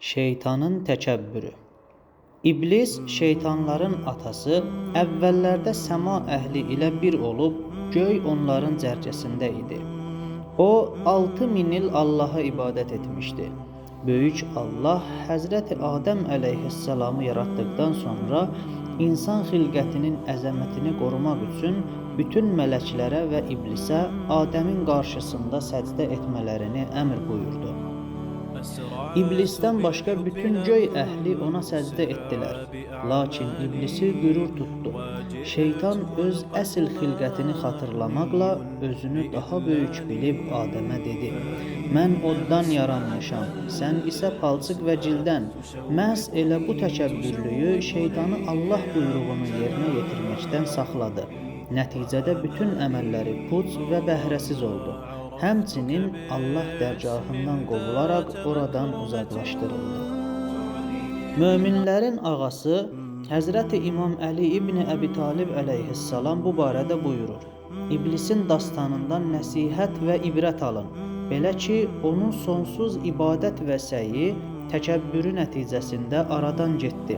Şeytanın təkəbbürü. İblis, şeytanların atası, əvvəllərdə səma əhli ilə bir olub, göy onların cərgəsində idi. O, 6000 il Allaha ibadət etmişdi. Böyük Allah Həzrəti Adəm əleyhissalamı yaratdıqdan sonra insan xilqətinin əzəmətini qorumaq üçün bütün mələklərə və iblisə Adəmin qarşısında səcdə etmələrini əmr buyurdu. İblisdən başqa bütün göy əhli ona səcdə etdilər. Lakin iblisi qürur tutdu. Şeytan öz əsl xilqətini xatırlamaqla özünü daha böyük bilib Adəmə dedi: "Mən oddan yaranmışam, sən isə palçıq və cildən." Məhz elə bu təkəbbürlüyü şeytanı Allah buyruğunu yerinə yetirməkdən saxladı. Nəticədə bütün əməlləri puç və bəhrəsiz oldu. Həmçinin Allah dərgahından qovularaq oradan uzaqlaşdırıldı. Möminlərin ağası Həzrəti İmam Əli İbni Əbi Talib əleyhissalam bu barədə buyurur: İblisin dastanından nəsihət və ibrət alın. Belə ki, onun sonsuz ibadət və səyi təkəbbürü nəticəsində aradan getdi.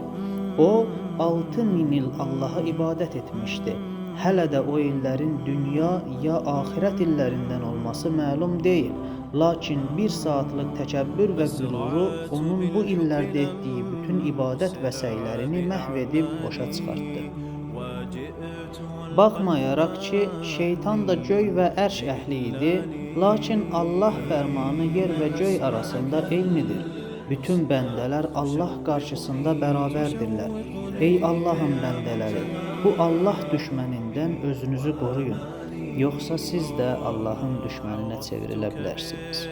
O, 6000 il Allaha ibadət etmişdi. Hələ də o illərin dünya ya axirət illərindən olması məlum deyil. Lakin bir saatlıq təkəbbür və qüruru onun bu illərdə etdiyi bütün ibadət və səylərini məhv edib boşa çıxartdı. Baxmayaraq ki, şeytan da göy və ərş əhli idi, lakin Allah fərmanı yer və göy arasında eynidir. Bütün bəndələr Allah qarşısında bərabərdirlər. Ey Allahın bəndələri, bu Allah düşmənindən özünüzü qoruyun. Yoxsa siz də Allahın düşməninə çevrilə bilərsiniz.